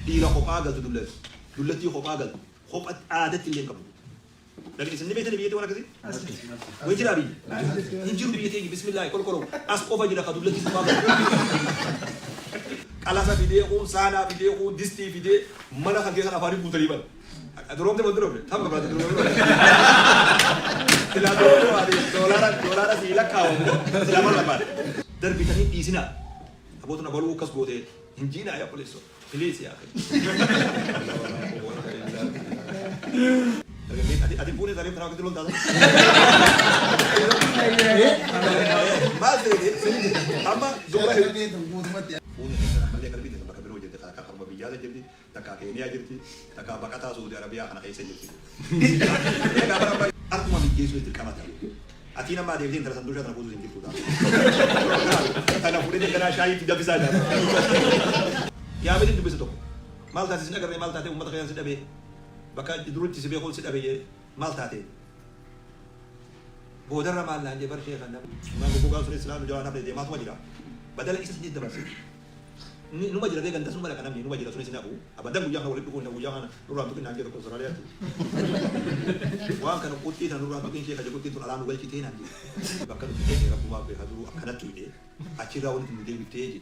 Dhiira kophaa galtu dullatti. Dullattii kophaa galtu. Kophatti aadatti illee hin qabdu. Lakin isin ni beektanii biyyatti waan akkasii? Wayi jiraa biyya? Hin jiru biyya teenya bismillaahi kolkoloo. As qofa jira ka dullattii kophaa galtu. Qalasa fidee kuun saanaa fidee kuun distii fidee mana kan keessan afaanii guutanii bana. Duroomte moo duroomte? Tam barbaade duroomte. Silaa duroomte waate doolaara doolaara sii lakkaawamu silaa maal barbaade? Darbitanii dhiisinaa. Abootuna baluu akkas goote hin jiinaa yaa obboleessoo. Please yaa akhi. Ati ati fuune saree tanaa akkasitti loltaa. Maal seete? Amma dubra fuune keessan ammallee qalbii teessan bakka biroo jirti takka karuma biyyaa jirti takka Keeniyaa jirti takka baqataa Saudi Arabiyaa kana keessa jirti. Egaa bara amma akkuma mijjeessuun dirqama ta'a. Atiin amma adeemtee intala sanduushaa tana fuutus hin jirtu ta'a. Tana fuudhee dhangala'aa shaayii itti danfisaa jira. Yaabeetiin dubbise tokko. Maal taate sin agarree maal taate uummata keessan si dhabee bakka duritti si beekuun si dhabe jee maal taate. Boodarra maal naan jee bar sheekha nama. Imaan goggogaan sunis silaa nu jalaa nafne deemaatuma jira. Badala isa sinit dabarse. Ni numa jira dee gandas numa dhaqa namni numa jira sunis hin hafu. Abadan guyyaa kana walitti dhufuun hin hafu guyyaa kana nurraan tuqin naan jee tokko Australiyaatti. Waan kana quxxii tana nurraan tuqin sheekha jee quxxiin tun alaa nu galchitee naan jee. Bakka nuti dhaqne rabbumaa beeka duruu akkanatti hidhee achirraa walitti nu deebiftee jee.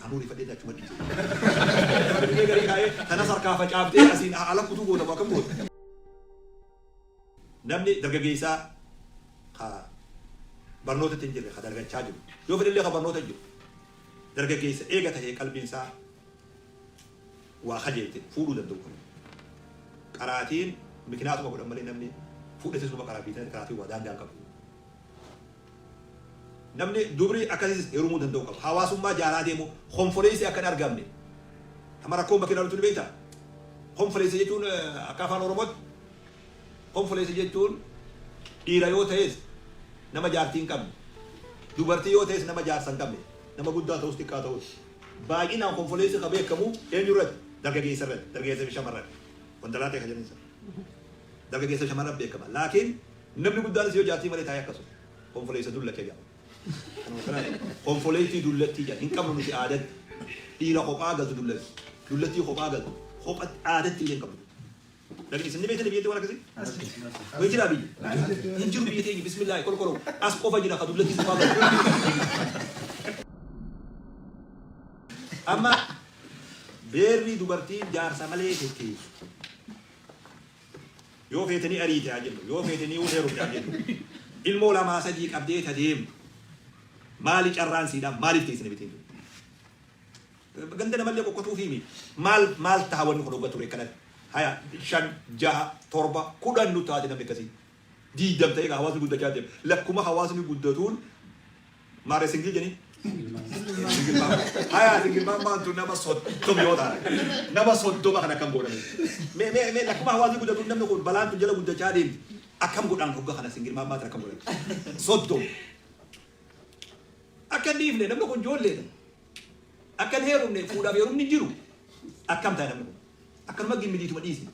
Anuu rifadhee achuma dhiise. Nama garii kaa'ee tanas harkaa facaaftee asiin ala kutuu goota moo akkam goota. Namni dargageessaa ka barnootatti hin jirre ka dalagachaa jiru yoo fedhellee ka barnoota jiru dargaggeessa eega tahee qalbiin isaa waa kajeelte fuudhuu danda'u qaba. Qaraatiin mikinaatuma godhan malee namni fuudhetis numa qaraa biitan qaraatiin waa daangaa hin qabu. Namni dubri akkasiis heerumuu danda'u qaba. Hawaasummaa jaaraa deemu konfoleessi akka hin argamne. Amma rakkoon bakka ilaalutu ni beektaa? Konfoleessa jechuun akka afaan Oromootti konfoleessa jechuun dhiira yoo ta'es nama jaartii hin qabne, dubartii yoo ta'es nama jaarsa hin qabne, nama guddaa ta'us xiqqaa ta'us. Baay'inaan konfoleessi ka beekamu eenyu irratti? Dargageessa irratti, dargageessa fi shamarran. Wandalaatee ka jedhan sana. Dargageessa fi shamarran beekama. Laakiin namni guddaanis yoo jaartii malee taa'ee akkasuma. Konfoleessa dullacha jedhama. Konfoleettii dullattii jedhan hin qabnu nuti aadatti. Dhiira kophaa galtu dullatti. Dullattii kophaa galtu. Kophatti aadatti illee hin qabnu. Lakin isin ni beektanii biyyatti waan akkasii? Wayi jiraa biyya? Hin jiru biyya teenya bismillaahi kolkoloo. As qofa jira ka dullattii kophaa galtu. Amma beerri dubartiin jaarsa malee tetteessu. Yoo feete ni ariite haa jennu, yoo feete ni heerumte haa jennu. Ilmoo lamaa sadii qabdee ta deemtu. Maali carraan siidhaa maaliif teessi namitiin tun? Ganda namallee qoqqotuu fi maal maal taha wanni kun hogga ture kanatti. Haya 5, 6, 7, 10 nu taate namni akkasii. 20 ta'ee hawaasni guddachaa deema. Lakkuma hawaasni guddatuun Maarree single jedhanii? Single mom. Haya single mom maantu nama 30 yoo taate. Nama 30 kan akkam godhame. Mee mee mee lakkuma hawaasni guddatu namni kun balaan tun jala guddachaa deemti. Akkam godhaan hogga kana single mom maatan akkam godhan? 30. Akka hin dhiifne namni kun ijoolleedha. Akka hin heerumne fuudhaaf heerumni hin jiru. Akkam ta'a namni kun? Akkanuma gimmidiituma dhiisne.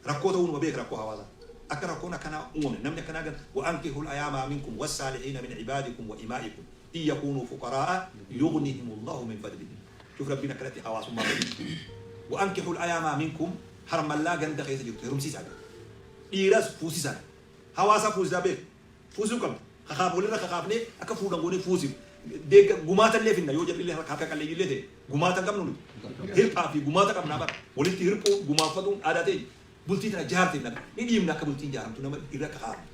Rakkoo ta'uu numa beeka rakkoo hawaasaa. Akka rakkoon akkanaa uumamne namni akkanaa gan wa ankihul ayaamaa minkum wassaalihiina min ibaadikum wa imaa'ikum in yakuunuu fuqaraa'a yughnihimullahu min fadlihi. Shuf Rabbiin akkanatti hawaasummaa godhe. Wa ankihul ayaamaa minkum harmallaa ganda keessa jirtu herumsiisaa jedhe. Dhiiras fuusisaa. Hawaasa fuusisaa beeka. Fuusisuu qabda. Kakaaf walirra kakaafnee akka fuudhan goonee fuusifna. Deegga gumaata illee finna yoo jarri illee harka qalleeyyii illee ta'e gumaata hin qabnu nuti. Hirphaa fi gumaata qabnaa bara. Walitti hirphuu gumaaffatuun aadaa ta'e bultii tana jaarte naqa. Ni dhiibna akka bultiin jaaramtu nama irra kakaafne.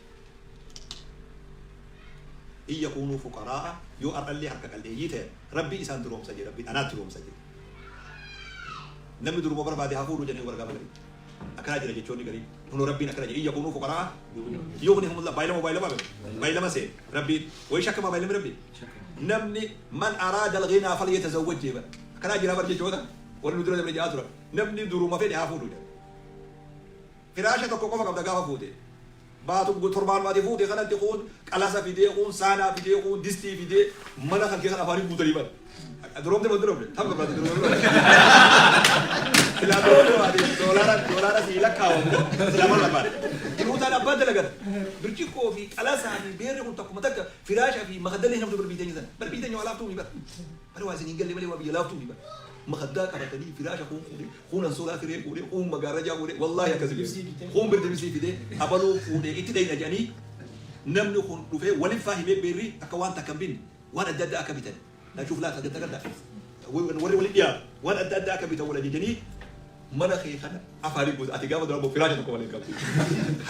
In yakuunuu fuqaraa'a yoo har'allee harka qalleeyyii ta'e Rabbi isaan duroomsa jedhe Rabbiin anaatti duroomsa jedhe. Namni duruma barbaade haa fuudhu jedhanii warra gaafa garii. Akkanaa jira jechoonni garii. Kunoo Rabbiin akkana jedhe in yakuunuu fuqaraa'a yughnihumullah baay'ilama baay'ilama beeku baay'ilama seene Rabbiin wayi shakkamaa baay'ilami Rabbiin namni man araada al-ghinaa falyatazawwaj jee bara akkanaa jira bar jechoota warri nu dura dabre jedhaa turan namni duruma fedhe haa fuudhu jedha firaasha tokko qofa qabda gaafa fuute baatu torbaan ati fuute kanatti kuun qalasa fidee kuun saanaa fidee kuun distii fidee mana kan keessan afaanii guutanii bara Duroomte moo duroomne? Tam barbaade duroomne. Silaa duroomte waate doolaara doolaara sii lakkaawamu silaa maal barbaade? Jiruutaan abbaan dalagata. Birciqqoo fi qalasaa fi beerri kun takkuma takka firaasha fi makadallee namtu bar biyya teenya sana. Bar biyya teenya waa laaftuu mi bar. Bar waa isin hin galle malee waa biyya laaftuu mi bar. Makaddaa qabatanii firaasha kuun fuudhee, kuun ansoolaa siree fuudhee, kuun magaarrajaa fuudhee, wallaahi akkasi beeku. Kuun birdibisii fidee, abaluu fuudhee itti dhayna jedhanii namni kun dhufee walin faa himee beerri akka waan takka hin binne waan adda addaa akka bitan. Lachuuf laata adda addaa warri waliin dhiyaatu waan adda addaa akka bitan wal ajajanii mana kee kana afaanii guutu ati gaafa dura firaasha tokko malee hin qabdu.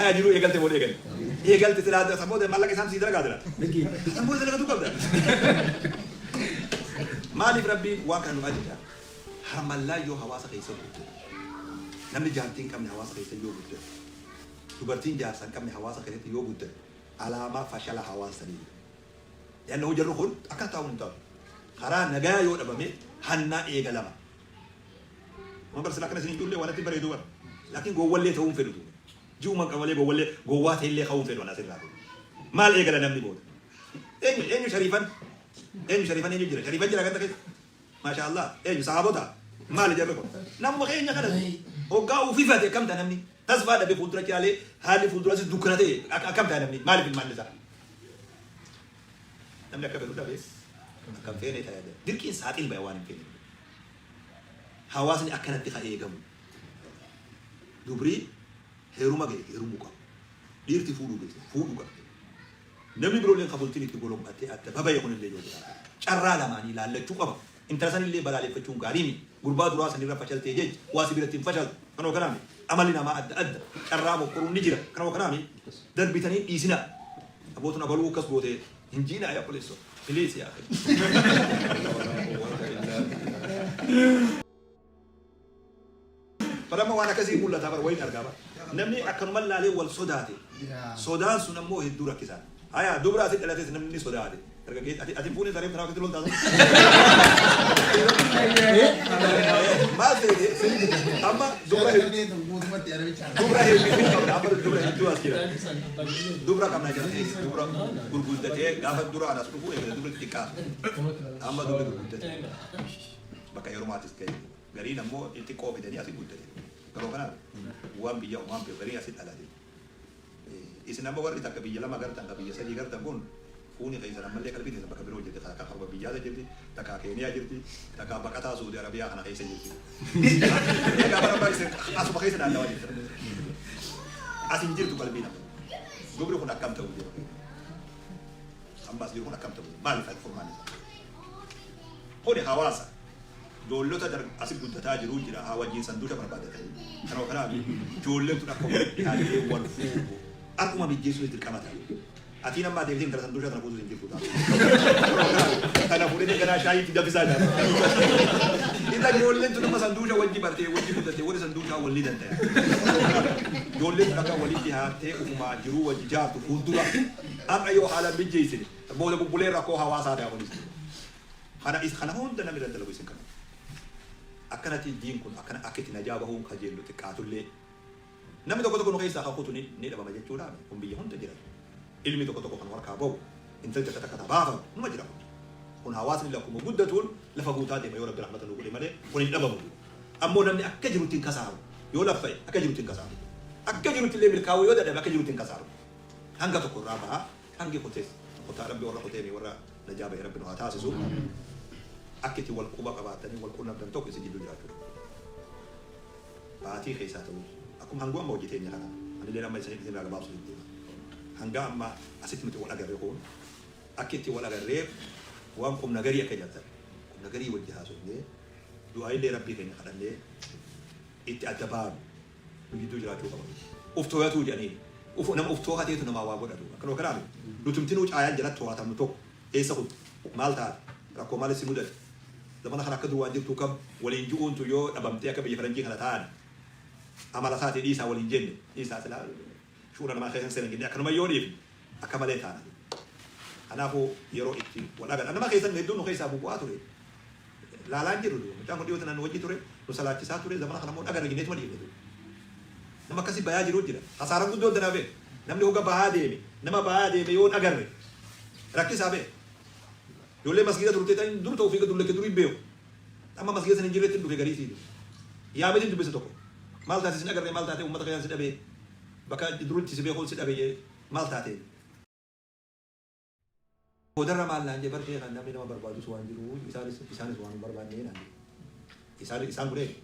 Haya jiruu eegalte moo eegalte? Eegalte silaa san booda maallaqa isaan sii dalagaa jira. San booda dalagatuu qabda. Maaliif Rabbiin waan kana nu ajaja? Harmallaan yoo hawaasa keessa guddate, namni jaartii hin qabne hawaasa keessa yoo guddate, dubartiin jaarsa hin qabne hawaasa keessatti yoo guddate, alaamaa fashala hawaasa saniiti. Li'annahu jarri kun akka taa'uun hin taatu. Karaa nagaa yoo dhabame hannaa eegalama. Waan bar sila akkana isin hin jullee waan natti bareedu bar. Laakiin gowwallee ta'uu hin fedhu duuba. Ji'uma qaba malee gowwallee gowwaa ta'ellee ka'uu hin fedhu ana asirraa. Maal eegala namni booda? Eenyu eenyu shariifan? Eenyu shariifan eenyu jira? Shariifan jira ganda keessa? Maasha Allah. Eenyu sahaabota? Maali jarri kun? Namuma keenya kana hoggaa ufifate akkam ta'a namni? Tasfaa dhabe fuuldura caalee haalli fuuldura si dukkana ta'e akkam ta'a namni? Maaliif ilmaan isaa? Namni akka fedhu dhabe akka hin feene ta'a. Dirqiin saaxil baya waan hin feene. Hawaasni akkanatti ka eegamu. Dubrii heeruma ga'e heerumuu qaba. Dhiirti fuudhuu geesse fuudhuu qabdi. Namni biroolleen ka bultiin itti golom'attee adda babaye kunillee yoo jiraate carraa lamaanii laallachuu qaba. Intala sanillee balaaleffachuun gaarii miti. Gurbaa duraa sanirra fashaltee jecha waa si biratti hin fashaltu. Kanuma kanaa miti. Amalli namaa adda adda. Carraa mokkoruun ni jira. Kanuma kanaa miti. Darbitanii hin dhiisinaa. Abootun abaluu akkas goote hin jiinaa yaa obboleessoo. Please yaa akhi. Bara amma waan akkasii mul'ata bara wayiin argaa bara. Namni akkanuma laalee wal sodaate. Sodaan sun ammoo hedduu rakkisaa. Haya dubra asi dhalates namni ni sodaate. Dargaggeessi ati ati fuunee saree kanaa akkasitti loltaa. Maal ta'e amma dubra hedduu dubra hedduu qabna amma dubra hedduu as jira. Dubra qabna jedhamee dubra gurguddatee gaafa dura anas dhufu eegale dubri xixiqqaa. Amma dubri gurguddatee bakka heerumaatis ga'e. Gariin ammoo xixiqqoo fidanii asi guddate. Garuu kanaaf waan biyya waan beeku gariin asi dhalate. Isin amma warri takka biyya lama gartan ka biyya sadii gartan kun fuuni keessan ammallee qalbii teessan bakka biroo jirti. Takka karuma biyyaata jirti, takka Keeniyaa jirti, takka baqataa Suudi Arabiyaa kana keessa jirti. Egaa bara bara isin asuma keessa naannawaa jirtan. As hin jirtu qalbiin amma. Dubri kun akkam ta'u jira. Amma as jiru kun akkam ta'u jira. Maali furmaanni isaa? Kuni hawaasa. Ijoollota asi guddataa jiruu jira haa wajjin sanduuqa barbaadatanii. Kanuma kanaaf ijoolleen tun akka wal dhiyaattee wal fuudhu akkuma mijjeessuun dirqama ta'a. Atiin amma adeemtee intala sanduuqa tana fuutuu hin jirtu ta'a. Kana fuudhee ganaa shaayiitti danfisaa jira. Isa ijoolleen tun amma sanduuqa wajji bartee wajji guddattee warri sanduuqaa wal ni danda'a. Ijoolleen tun akka walitti dhiyaattee ufumaa jiruu wajji jaartu fuuldura har'a yoo haala mijjeessine booda bubbulee rakkoo hawaasaa ta'a kunis. Kana is kana hunda namni irra dalagu isin kana. Akkanatti diin kun akkana akka itti najaa bahuun kajeellu xiqqaatullee namni tokko tokko nu keessaa kakutu ni ni dhabama jechuudha kun biyya hunda jira. Ilmi tokko tokko kan harkaa bahu intalli takka takka baafamu numa jira kun. Kun hawaasni lakkuma guddatuun lafa guutaa deema yoo Rabbi rahmata nu godhe malee kun hin dhabamu. Ammoo namni akka jirutti hin kasaaru. Yoo laffa'e akka jirutti hin kasaaru. Akka jirutti illee milkaa'uu yoo dadhabe akka jirutti hin kasaaru. Hanga tokko irraa baha hangi kutees kutaa Rabbi warra kuteemi warra najaa bahe Rabbi nu haa taasisu. Akka itti wal quba qabaatanii wal qunnamtan tokko isin jidduu jiraachuu qaba. Baatii keessaa ta'us akkuma hanguu amma hojii teenya kana anillee amma isin isin irraa gabaabsu hin deema. Hanga amma asitti nuti wal agarre kun akka itti wal agarree waan qubna garii akka jirtan qubna garii wajji haasofnee du'aa illee Rabbii keenya kadhannee itti adda baanu nu jidduu jiraachuu qaba. Uf tooyatuu jedhaniin. Uf nama uf toohateetu namaa waa godhatu. Akkanuma kanaa miti. Nutumtinuu caayaan jalatti toohatamnu tokko eessa kutte? Maal taate? Rakkoo maal si mudate? Zamana kana akka dur waan jirtuu kam waliin ju'uuntu yoo dhabamtee akka biyya faranjii kana taane amala isaatii dhiisaa waliin jenne dhiisaa silaa shuuna namaa keessa hin seenan jennee akkanuma yoo dhiifne akka malee taana. Kanaafuu yeroo itti wal agarra. Nama keessan hedduun nu keessaa bubu'aa ture. Laalaan jiru duuba. Mucaan kun dhiyoo tana nu wajji ture, nu salaachisaa ture, zamana kana immoo dhagarra jenneetuma dhiifne duuba. Nama akkasii bayaa jiru jira. Hasaaraan guddoon tanaa beeku. Namni hoga bahaa deeme, nama bahaa deeme yoo hin agarre rakkisaa beeku. Ijoollee masgiida turte tan dur ta'u fiiga dullake durii beeku. Amma masgiida sana hin jirretti dhufe garii siidu. Yaametiin dubbisa tokko. Maal taate sin agarre, maal taate uummata keessan si dhabee, bakka duritti si beekuun si dhabe maal taate? Boodarra maal naan jee bar sheekha namni nama barbaadus waan jiru isaanis isaanis waan hin barbaanne naan jee. Isaan kun eenyu?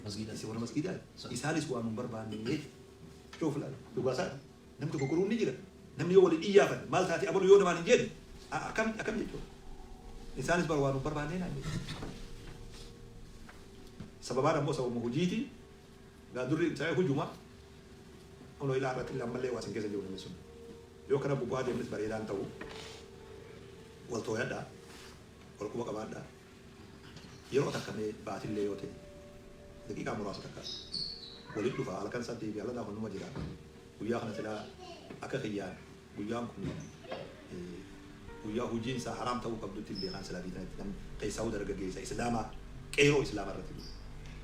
Masgiida. Isin warra masgiidaa. Isaanis waan nun barbaanne jechuudha. Shoof laala. Dhugaa isaa namni tokko goruun ni jira. Namni yoo waliin iyyaafate maal taate abalu yoo namaan hin jedhe akkam akkam jechuudha. Isaanis bar waan nun barbaanne naan jedhe. Sababaan ammoo sababuma hojiiti. Gaa durri ta'e hujuma. Onoo ilaa irratti illee ammallee waa isin keessa jiru namni sun. Yoo kana bubu'aa deemnis bareedaan ta'u. Wal tooyadhaa. Wal quba qabaadhaa. Yeroo takka mee baatillee yoo ta'e daqiiqaa muraasa takka walitti dhufa halkan sadii fi aladaa kun numa jira. Guyyaa kana silaa akka kiyyaan guyyaan kun guyyaa hojiin isaa haraam ta'uu qabdutti hin beekan silaa biitanatti namni keessaa dargaggeessa islaamaa qeeroo islaamaa irratti jiru.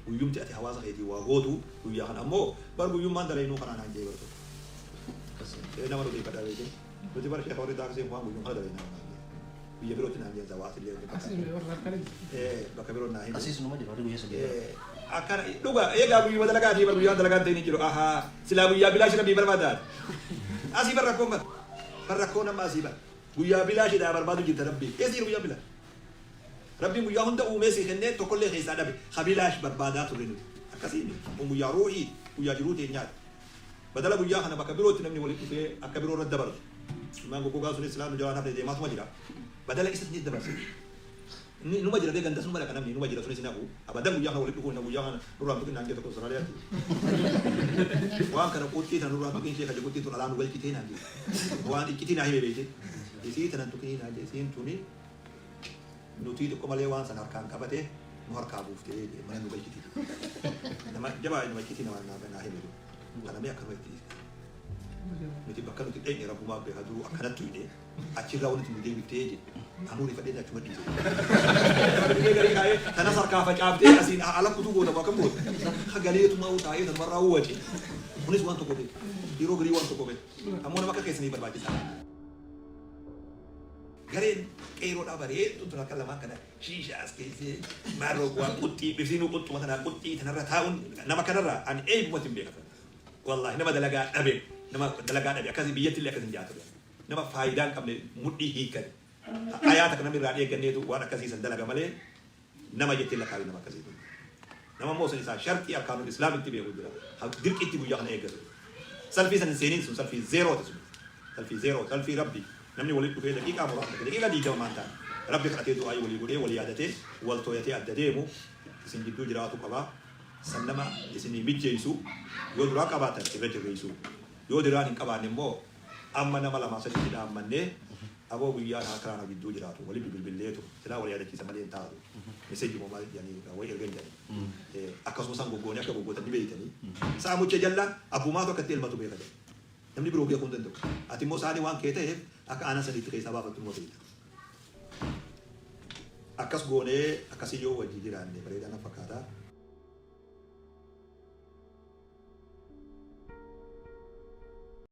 Guyyumti ati hawaasa keetii waa gootu guyyaa kana ammoo bar guyyummaan dalaynuu kanaa naan jee bartu. Nama nuti kadhaa beekee nuti bar sheekha warri taaksii waan guyyum kana dalaynaa naan jee. Biyya birootti naan jeen zawaatillee bakka biroo naa hime. Asiis numa jira warri guyyaa 3. Akkana dhuga eegaa guyyuma dalagaatii bar guyyaan dalagaan ta'in hin jiru. Ahaa silaa guyyaa bilaashi rabbii barbaadaati. Asii bar rakkoon bar. Bar rakkoon amma asii bar. Guyyaa bilaashidhaa barbaadu jirta rabbii. Eessa jiru guyyaan bilaash? Rabbiin guyyaa hunda uumee si kennee tokkollee keessaa dhabe. Ha bilaash barbaadaa turre nuti. Akkasii miti. Kun guyyaa ruuhii guyyaa jiruu teenyaati. Badala guyyaa kana bakka birootti namni walitti dhufee akka biroo irratti dabarsu. Ilmaan goggogaa sunis silaa nu jalaan hafne deemaatuma jira. Badala isa ni dabarse. Inni numa jira ganda sunuma dhaqa namni numa jira sunis hin hafu. Abadan guyyaa kana walitti dhufuu hin guyyaa kana nurraan tuqin naan jee tokko Austraaliyaatti. Waan kana quxxii tana nurraan tuqin ishee kaje quxxii tun alaa nu galchitee naan jee. Waan iccitii naa hime beekte. Isii tanan tuqinii naan jee isiin tuni nutii xiqqoo malee waan sana harkaan qabate nu harkaa buuftee jee mana nu galchiti. Nama jabaa nama iccitii nama naa hime. Kana mee akkanuma itti dhiisne. Nuti bakka nuti dhaqne rabbumaa beeka duruu akkanatti hidhee achirraa wanti nu deebiftee jedhe. Anuu rifadhee achuma dhiise. Nama garii kaa'ee kanas harkaa facaaftee asiin ala kutuu goota moo akkam goota? Hagaleetuma taa'ee sanumarraa wace. Kunis waan tokko beeka. Yeroo garii waan tokko beeka. Ammoo nama akka keessanii barbaachisaa. Gareen qeeroodhaa bareedduun tun harka lamaan kana shiishaa as keessee marroo waan quxxii bifsiinuu quxxuma tanaa quxxii tanarra taa'uun nama kanarraa ani eebumatti hin beekatan. Wallaahi nama dalagaa dhabe nama dalagaa dhabe akkasii biyyatti illee akkasii hin jaatu. Nama faayidaa hin qabne mudhii hiikkate. Ayaa takka namni irraa eegganneetu waan akkasii san dalaga malee nama jettee lakkaa'u nama akkasii kun. Nama immoo sun isaa sharxii arkaanul islaamitti beeku jira. Dirqitti guyyaa kana eeggatu. Salfii san hin seeniin sun salfii zeerooti sun. Salfii zeeroo salfii rabbi namni walitti dhufee daqiiqaa muraasa daqiiqaa 20 maan ta'an rabbi kadhatee du'aayii walii godhee wal yaadatee wal tooyatee adda deemu isin jidduu jiraatu qaba. San nama isinii mijjeessu yoo duraa qabaatan irra jirreessu. Yoo diraan hin qabaanne immoo amma nama lamaa sadiitti dhaammannee aboo guyyaan haa karaana gidduu jiraatu wali bilbilleetu silaa wal yaadachiisa malee hin taatu. Meseejii moo maal jedhanii wayi ergan jedhanii. Akkasuma isaan goggoonee akka goggootan ni beeytanii. Sa'a mucha jalla abbumaatu akka itti elmatu beeka jedha. Namni biroo beekuu hin danda'u. Ati immoo saani waan kee ta'eef akka aanan sadiitti keessaa baafattu numa beekta. Akkas goonee akkasii yoo wajji jiraanne bareedaa na fakkaata.